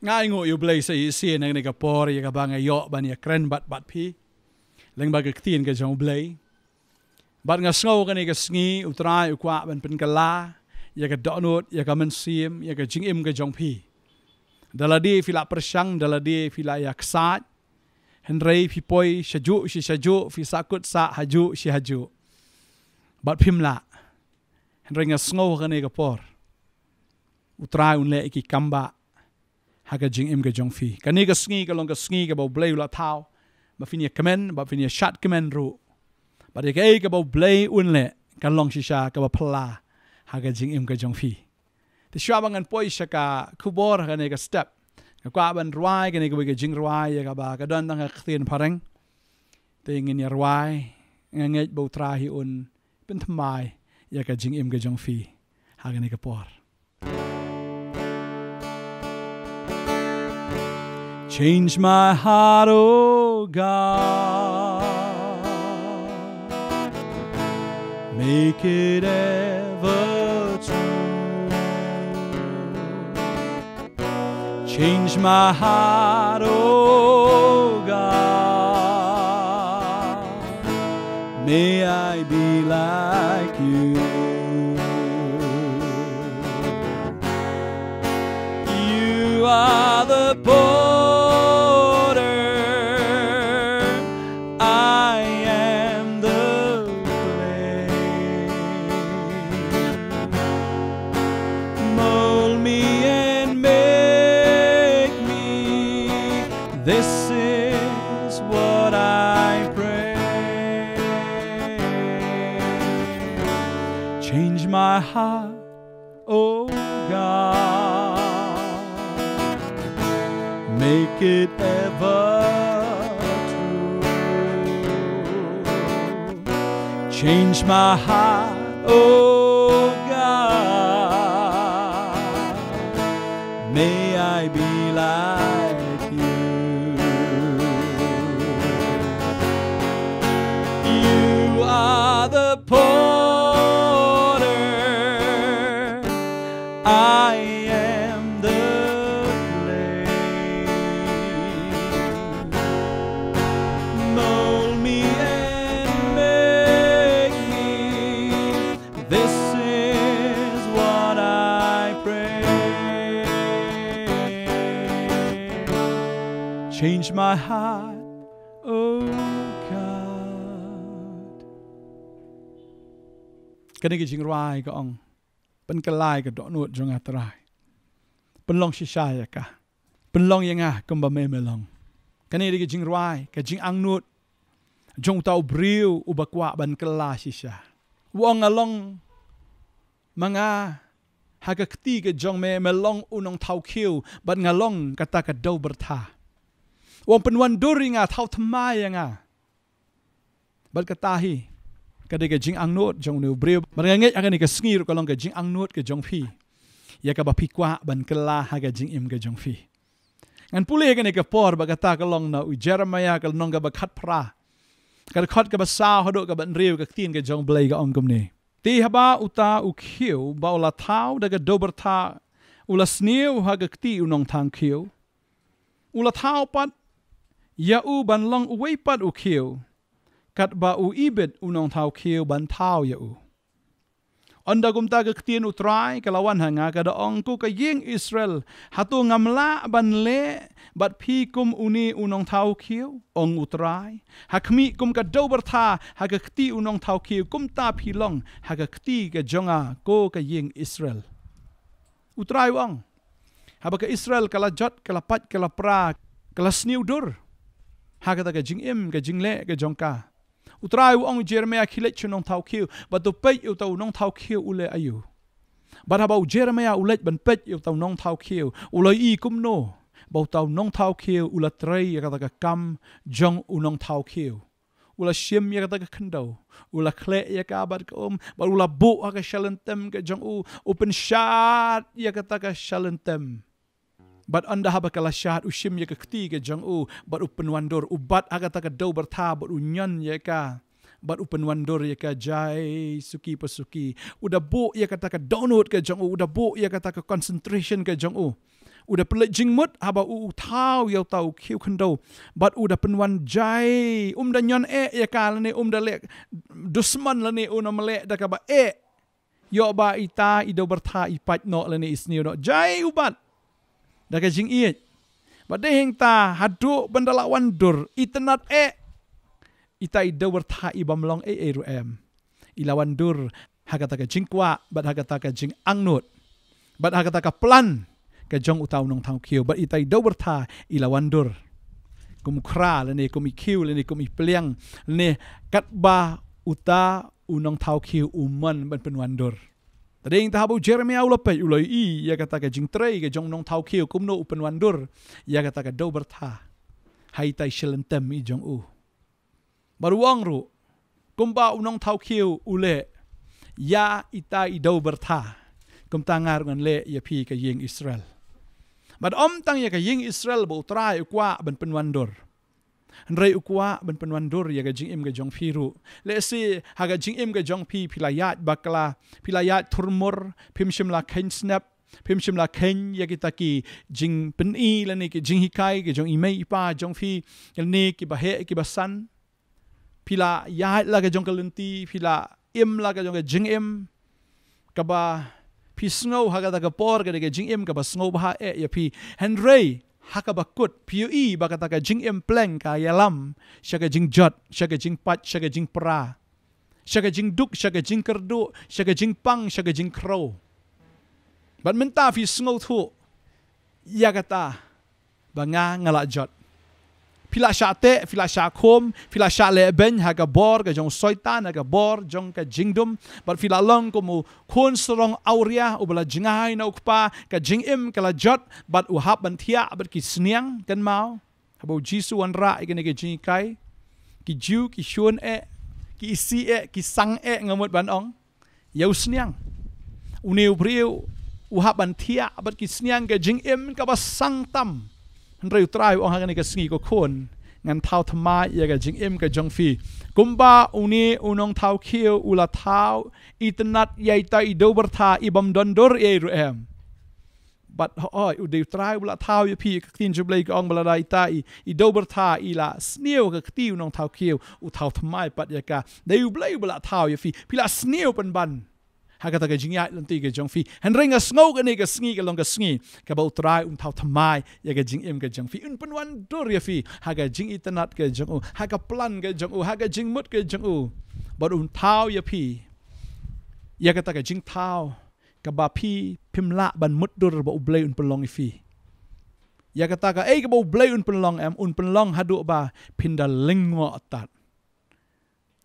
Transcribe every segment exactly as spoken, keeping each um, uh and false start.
Nga ainguh ïa U Blei sa shisien ha kane ka por ïa kaba nga ïoh ban ïakren bad bad phi lyngba ka ktien ka jong U Blei. Bad nga sngew kane ka sngi U Trai u kwah ban pynkylla ïa ka dohnud, ïa ka mynsiem, ïa ka jingim ka jong phi. Da lade phi la pyrshang, da lade phi la ïa ksaid, hynrei phi poi shajuh shi shajuh, phi sahkut sah hajuh shi hajuh. Bad phim lah. Hynrei nga sngew ha kane ka por U Trai un leh ïa ki kam ba ha ka jingim ka jong phi. Kane ka sngi ka long ka sngi kaba U Blei u la thaw ba phin ïa kmen, ba phin ïa shad kmen ruh. Bad ïa kaei kaba U Blei un leh ka long shisha kaba phylla ha ka jingim ka jong phi. Te shuwa ba ngan poi sha ka khubor ha kane ka step, nga kwah ban rwai kane kawei ka jingrwai ïa kaba ka don tang ha ka ktien phareng. Te ngin ïa rwai, nga ngeit ba U Trai hi un pynthymmai ïa ka jingim ka jong phi ha kane ka por. Change my heart, oh God. Make it ever true. Change my heart, oh God. May I be like you. You are the potter, I am the clay. Mold me and make me. This is what I pray. Change my heart, oh God. Make it ever true. Change my heart, oh God. May I be like you. You are the potter, I am the clay. Mold me and make me. This is what I pray. Change my heart, oh God. Kane ka jingrwai ka ong, pynkylla ïa ka dohnud jong nga Trai. Pynlong shisha ïa ka. Pynlong ïa nga kumba me me long. Kane dei ka jingrwai, ka jingangnud jong uta u briew uba kwah ban kylla shisha. U ong nga long ma nga ha ka kti ka jong me, me long u nongthaw khiew, bad nga long kata ka dew byrtha. U ong pynwandur ïa nga, thaw thymmai ïa nga. Bad kata hi ka dei ka jingangnud jong une u briew. Bad nga ngeit ha kane ka sngi ruh ka long ka jingangnud ka jong phi, ïa kaba phi kwah ban kylla ha ka jingim ka jong phi. Ngan pule ha kane ka por ba kata ka long na u Jeremiah ka lynnong kaba khatphra, ka dkhot kaba saw haduh kaba hynriew. Ka ktien ka jong U Blei ka ong kumne: Te haba uta u khiew ba u la thaw da ka dew byrtha u la sniew ha ka kti u nongthaw khiew, u la thaw pat ïa u ban long uwei pat u khiew, katba u ibit u nongthaw khiew ban thaw ïa u. Ynda kumta ka ktien U Trai ka la wan ha nga, ka da ong, ko ka ïing Israel, hato ngam lah ban leh bad phi kum une u nongthaw khiew? Ong U Trai. Ha khmih kum ka dew byrtha ha ka kti u nongthaw khiew, kumta phi long ha ka kti ka jong nga, ko ka ïing Israel. U Trai u ong, haba ka Israel ka la jot, ka la pait, ka la pra, ka la sniew dur ha kata ka jingim, ka jingleh ka jong ka, U Trai u ong, Jeremiah, khie leit sha u nongthaw khiew bad to peit ïa uta u nongthaw khiew u leh aïu. Bad haba u Jeremiah u leit ban peit ïa uta u nongthaw khiew, u la ïohi kumno ba uta u nongthaw khiew u la trei ïa kata ka kam jong u nongthaw khiew. U la shim ïa kata ka khyndew, u la khleh ïa ka bad ka um, bad u la buh ha ka shalynter ka jong u, u pynshad ïa kata ka shalynter. Bad ynda haba ka la shad, u shim ïa ka kti ka jong u bad u pynwandur, u bat ha kata ka dew byrtha bad u ñion ïa ka, bad u pynwandur ïa ka jai suki pa suki. U da buh ïa kata ka dohnud ka jong u, u da buh ïa kata ka concentration ka jong u. U da pynleit jingmut haba u, u thaw ïa uta u khiew khyndew. Bad u da pynwan jai, um da ñion eh ïa ka lane um da leh dusmon lane u na mleh da kaba eh. Ïoh ba ita i dewbyrtha i pait noh lane i sniew noh. Jai u bat da ka jingïeit. Bad dei hangta haduh ban da la wan dur, itynnad eh, ita i dewbyrtha i bym long ei ei ruh em, i la wan dur ha kata ka jingkwah bad ha kata ka jingangnud bad ha kata ka plan ka jong uta u nongthaw khiew. Bad ita i dewbyrtha i la wan dur kum u khra lane kum i khiew lane kum i pliang lane katba uta u nongthaw khiew u mon ban pynwan dur. Te dei hangta haba u Jeremiah u la peit, u la ïohi ïa kata ka jingtrei ka jong u nongthaw khiew, kumno u pynwan dur ïa kata ka dewbyrtha ha ita i shilynter i jong u. Bad u ong ruh, kumba u nongthaw khiew u leh ïa ita i dewbyrtha, kumta nga ruh ngan leh ïa phi ka ïing Israel. Bad ym tang ïa ka ïing Israel ba u Trai u kwah ban pynwan dur, hynrei u kwah ban pynwan dur ïa ka jingim ka jong phi ruh. Lehse ha ka jingim ka jong phi, phi la ïaid bakla, phi la ïaid thurmur, phim shym la kheiñ snep, phim shym la kheiñ ïa kita ki jingpyni lane ki jinghikai ki jong i mei i pa jong phi, lane kiba heh kiba san. Phi la ïaid la ka jong ka lynti, phi la im la ka jong ka jingim kaba phi sngew ha kata ka por ka dei ka jingim kaba sngewbha eh ïa phi. Hynrei ha kaba kut phi ïohi ba kata ka jingim pleng ka ïalam sha ka jingjot, sha ka jingpait, sha ka jingpra, sha ka jingduk, sha ka jingkyrduh, sha ka jingpang, sha ka jingkhrew. Bad mynta phi sngewthuh ïa kata ba nga, nga la jot. Phi la shah teh, phi la shah khum, phi la shah lehbeiñ ha ka bor ka jong u Soitan, ha ka bor jong ka jingdum. Bad phi la long kum u khun sarong awria uba la jngai na u kpa, ka jingim ka la jot bad u hap ban thiah bad ki sniang. Kynmaw haba u Jisu u wanrah ïa kane ka jinghikai, ki Jiw ki shun eh, ki isih eh, ki sang eh, nga mut ban ong, ïa u sniang. Une u briew u hap ban thiah bad ki sniang, ka jingim kaba sang tam. Hynrei u Trai u ong ha kane ka sngi, ko khun, ngan thaw thymmai ïa ka jingim ka jong phi. Kumba une u nongthaw khiew u la thaw, itynnad ïa ita i dewbyrtha i bym don dur ei ei ruh em. Bad hooid, u dei u Trai uba la thaw ïa phi. Ka ktien jong u Blei ka ong ba lada ita i, i dewbyrtha i la sniew ka kti u nongthaw khiew, u thaw thymmai pat ïa ka. Dei u Blei uba la thaw ïa phi. Phi la sniew pynban ha kata ka jingïaid lynti ka jong phi. Hynrei nga sngew kane ka sngi ka long ka sngi kaba u Trai un thaw thymmai ïa ka jingim ka jong phi, un pynwan dur ïa phi ha ka jingitynnad ka jong u, ha ka plan ka jong u, ha ka jingmut ka jong u. Bad un thaw ïa phi ïa kata ka jingthaw kaba phi phim lah ban mutdur ba u Blei un pynlong ïa phi. Ïa kata kaei kaba u Blei un pynlong em, un pynlong haduh ba phin da lyngngoh tad.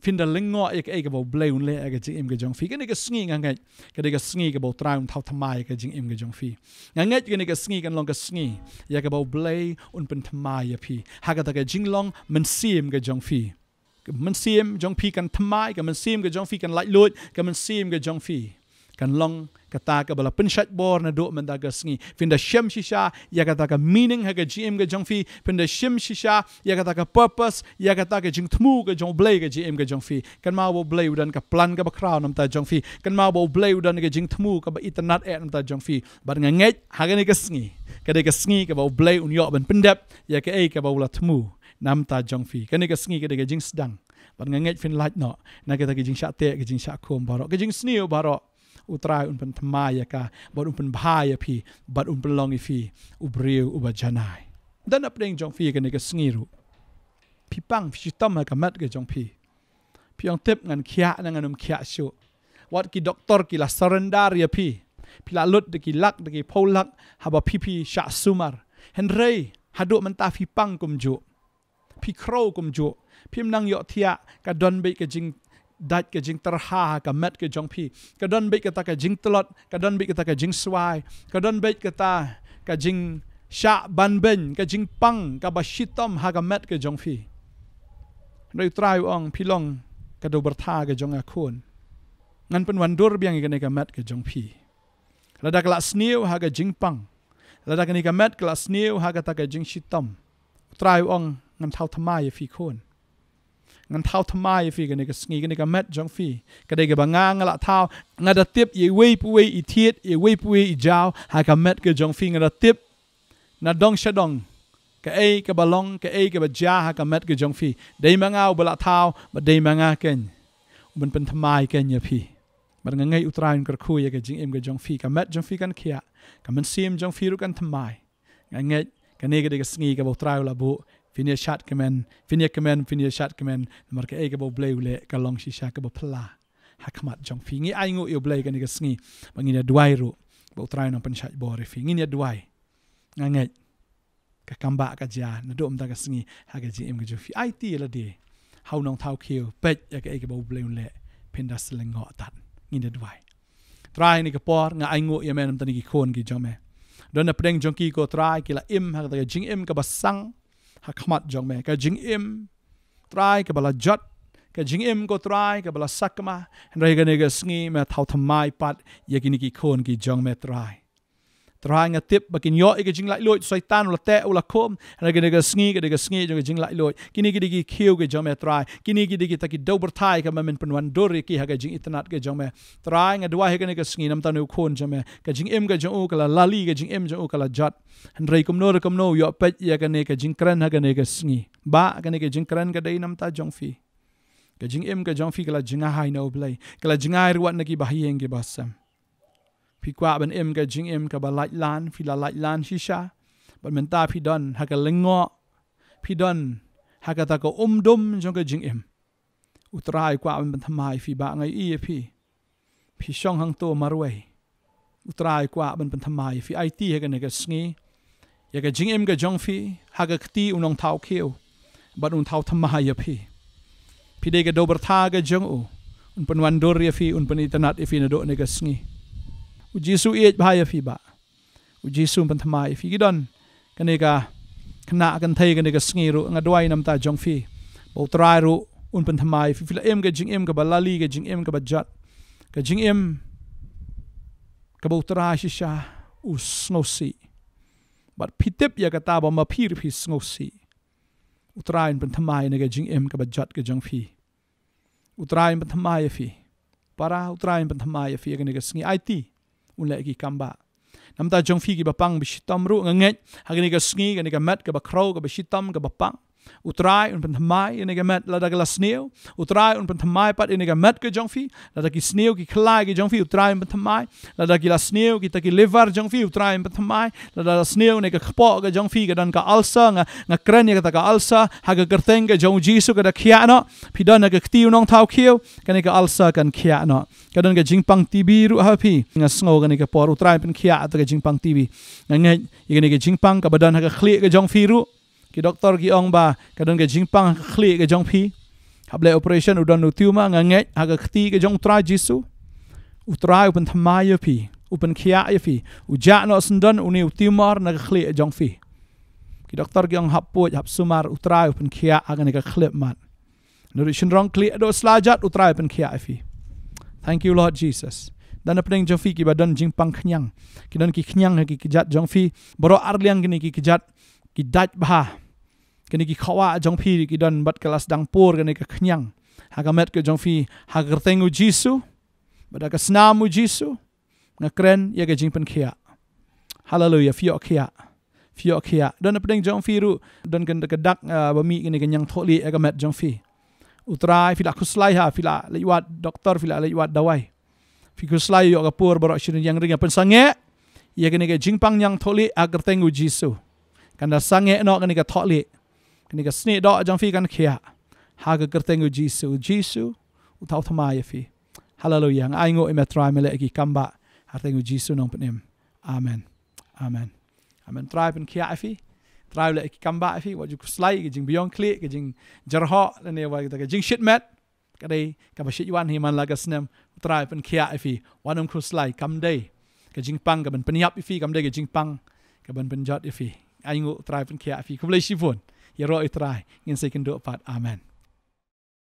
Phin da lyngngoh ïa kaei kaba u Blei un leh ïa ka jingim ka jong phi. Kane ka sngi nga ngeit ka dei ka sngi kaba u Trai un thaw thymmai ïa ka jingim ka jong phi. Nga ngeit kane ka sngi kan long ka sngi ïa kaba u Blei un pynthymmai ïa phi ha kata ka jinglong mynsiem ka jong phi. Ka mynsiem jong phi kan thymmai, ka mynsiem ka jong phi kan laitluid, ka mynsiem ka jong phi kan long kata kaba la pynshait bor naduh mynta ka sngi. Phin da shem shisha ïa kata ka meaning ha ka jingim ka jong phi. Phin da shem shisha ïa kata ka purpose, ïa kata ka jingthmu ka jong u Blei ha ka jingim ka jong phi. Kynmaw ba u Blei u don ka plan kaba khraw namar jong phi. Kynmaw ba u Blei u don ka jingthmu kaba itynnad eh namar jong phi. Bad nga ngeit ha kane ka sngi ka dei ka sngi kaba u Blei un ïoh ban pyndep ïa kaei kaba u la thmu namar jong phi. Kane ka sngi ka dei ka jingsdang. Bad nga ngeit phin lait noh na kata ka jingshah teh, ka jingshah khum baroh, ka jingsniew baroh. U Trai un pynthymmai ïa ka, bad un pynbha ïa phi, bad un pynlong ïa phi u briew uba janai. Don hapdeng jong phi kane ka sngi ruh, phi pang, phi shitom ha ka met ka jong phi. Phi ong, tip ngan khiah ne ngan ym khiah shuh. Wat ki doktor ki la surrender ïa phi. Phi la lut da ki lak, da ki phew lak haba phi, phi shah sumar. Hynrei haduh mynta phi pang kumjuh. Phi khrew kumjuh. Phim nang ïohthiah. Ka don beit ka jingdait, ka jingtyrha ha ka met ka jong phi. Ka don beit kata ka jingtlot, ka don beit kata ka jingswai, ka don beit kata ka jingshah banbeiñ, ka jingpang kaba shitom ha ka met ka jong phi. Hynrei u Trai u ong, phi long ka dewbyrtha ka jong nga khun. Ngan pynwandur biang ïa kane ka met ka jong phi. Lada ka la sniew ha ka jingpang, lada kane ka met ka la sniew ha kata ka jingshitom, u Trai u ong, ngan thaw thymmai ïa phi khun. Ngan thaw thymmai ïa phi kane ka sngi, kane ka met jong phi ka dei kaba nga, nga la thaw. Nga da tip ïa iwei pa iwei i thied, ïa iwei pa iwei i jaw ha ka met ka jong phi. Nga da tip Na dong sha dong, kaei kaba long, kaei kaba jia ha ka met ka jong phi, dei ma nga uba la thaw, bad dei ma nga keiñ uban pynthymmai keiñ ïa phi. Bad nga ngeit U Trai un kyrkhu ïa ka jingim ka jong phi, ka met jong phi kan khiah, ka mynsiem jong phi ruh kan thymmai. Nga ngeit kane ka dei ka sngi kaba U Trai u la buh, phin ïa shad kmen, phin ïa kmen, phin ïa shad kmen, namar kaei kaba U Blei u leh ka long shisha kaba phylla ha khmat jong phi. Ngi ainguh ïa U Blei kane ka sngi, ba ngin ïa duwai ruh ba U Trai un nang pynshait bor ïa phi. Ngin ïa duwai. Nga ngeit ka kambah ka jia naduh mynta ka sngi ha ka jingim ka jong phi. Aiti ïa lade ha U Nongthaw Khiew, peit ïa kaei kaba U Blei un leh, phin da sngewlyngngoh tad. Ngin ïa duwai. Trai, ha kane ka por nga ainguh ïa Me na bynta kine ki khun ki jong Me. Don na pdeng jong ki ko Trai, ki la im ha kata ka jingim kaba sang ha khmat jong Me, ka jingim Trai kaba la jot, ka jingim ko Trai kaba la sakma. Hynrei kane ka sngi Me thaw thymmai pat ïa kine ki khun ki jong Me Trai. Trai, nga tip ba kin ïoh ïa ka jinglaitluid, u Soitan u la teh, u la khum. Hynrei kane ka sngi ka dei ka sngi jong ka jinglaitluid. Kine ki dei ki khiew ki jong Me Trai. Kine ki dei kita ki dewbyrthai kaba Men pynwandur ïa ki ha ka jingitynnad ka jong Me. Trai, nga duwai ha kane ka sngi na bynta une u khun jong Me, ka jingim ka jong u ka la lali, ka jingim jong u ka la jot. Hynrei kumno re kumno u ïoh peit ïa kane ka jingkren ha kane ka sngi. Bah, kane ka jingkren ka dei na bynta jong Phi. Ka jingim ka jong Phi ka la jngai na U Blei, ka la jngai ruh wat na ki bahaïing ki basem. Phi kwah ban im ka jingim kaba laitlan, Phi la laitlan shisha. Bad mynta Phi don ha ka lyngngoh, Phi don ha kata ka umdum jong ka jingim. U Trai u kwah ban pynthymmai ïa phi, Bah, nga ïohi ïa phi. Phi shong hangto marwei. U Trai u kwah ban pynthymmai ïa phi. Aiti ha kane ka sngi ïa ka jingim ka jong phi ha ka kti U Nongthaw Khiew, bad Un thaw thymmai ïa phi. Phi dei ka dewbyrthai ka jong U. Un pynwandur ïa phi, Un pynitynnad ïa phi naduh kane ka sngi. U Jisu u ïeit bha ïa phi, Bah. U Jisu un pynthymmai ïa phi. Ki don kane ka khynnah kynthei kane ka sngi ruh, nga duwai na bynta jong phi ba U Trai ruh Un pynthymmai ïa phi. Phi la im ka jingim kaba lali, ka jingim kaba jot, ka jingim kaba U Trai shisha u sngewsih. Bad phi tip ïa kata ba ma phi ruh phi sngewsih. U Trai Un pynthymmai ïa kane ka jingim kaba jot ka jong phi. U Trai Un pynthymmai ïa phi. Para, U Trai Un pynthymmai ïa phi ha kane ka sngi. Aiti Un leh ki kambah. Na bynta jong phi kiba pang ba shitom ruh, nga ngeit ha kane ka sngi, kane ka met kaba khraw, kaba shitom, kaba pang, U Trai Un pynthymmai ïa kane ka met lada ka la sniew. U Trai Un pynthymmai pat ïa kane ka met ka jong phi. Lada ki sniew ki khlai ki jong phi, U Trai Un pynthymmai. Lada ki la sniew kita ki liver jong phi, U Trai Un pynthymmai. Lada la sniew kane ka kpoh ka jong phi, ka don ka ulcer, nga, nga kren ïa kata ka ulcer ha ka kyrteng ka jong U Jisu, ka da khiah noh. Phi don ha ka kti U Nongthaw Khiew, kane ka ulcer kan khiah noh. Ka don ka jingpang T B ruh ha phi. Nga sngew kane ka por U Trai Un pynkhiah ïa ka jingpang T B. Nga ngeit ïa kane ka jingpang kaba don ha ka khlieh ka jong phi ruh. Ki doktor ki ong ba ka don ka jingpang ha ka khlieh ka jong phi. Hap leh operation, u don u tumor, nga ngeit ha ka kti ka jong U Trai Jisu, U Trai U pynthymmai ïa phi, U pynkhiah ïa phi. U jah noh syndon une u tumor na ka khlieh ka jong phi. Ki doktor ki ong hap puid, hap sumar, U Trai U pynkhiah ha kane ka khyllipmat. Naduh shynrong khlieh haduh sla jot, U Trai U pynkhiah ïa phi. Thank you, Lord Jesus. Don na pdeng jong phi kiba don jingpang khñiang. Ki don ki khñiang ha ki kjat jong phi. Baroh ar liang kine ki kjat ki dait bha. Kine ki khawah jong phi ki don bad ka la sdang por kane ka khñiang ha ka met ka jong phi. Ha ka kyrteng U Jisu, bad ha ka snam U Jisu, nga kren ïa ka jingpynkhiah. Haleluia. Phi ïoh khiah. Phi ïoh khiah. Don na pdeng jong phi ruh don ka, ka dak, ah, ba mih kane ka ñiangthohlieh ha ka met jong phi. U Trai, phi la khuslai ha, phi la leit wad doktor, phi la leit wad dawai. Phi khuslai, ïoh ka por baroh shi ngut ïeng ring, pynsangeh ïa kane ka jingpang ñiangthohlieh ha ka kyrteng U Jisu. Kan da sangeh noh kane ka thohlieh. Kane ka snieh doh jong phi kan khiah ha ka kyrteng U Jisu. U Jisu U thaw thymmai ïa phi. Haleluia. Nga ainguh ïa Me Trai, Me leh ki kambah ha ka kyrteng U Jisu Nongpynim. Amen. Amen. Amen. Trai pynkhiah ïa phi. Trai leh ki kambah ïa phi. Wat ju khuslai, ka jingbiang khlieh, ka jingjyrhoh, lane wat ka jingshit met, ka dei kaba shit wan hi man la ka snem. Trai pynkhiah ïa phi. Wat nym khuslai, kam dei ka jingpang kaban pynïap ïa phi, kam dei ka jingpang kaban pynjot ïa phi. Ainguh, Trai pynkhiah ïa phi. Khublei shibun. Ïaroh ïa U Trai. Ngin sa ïakynduh pat. Amen.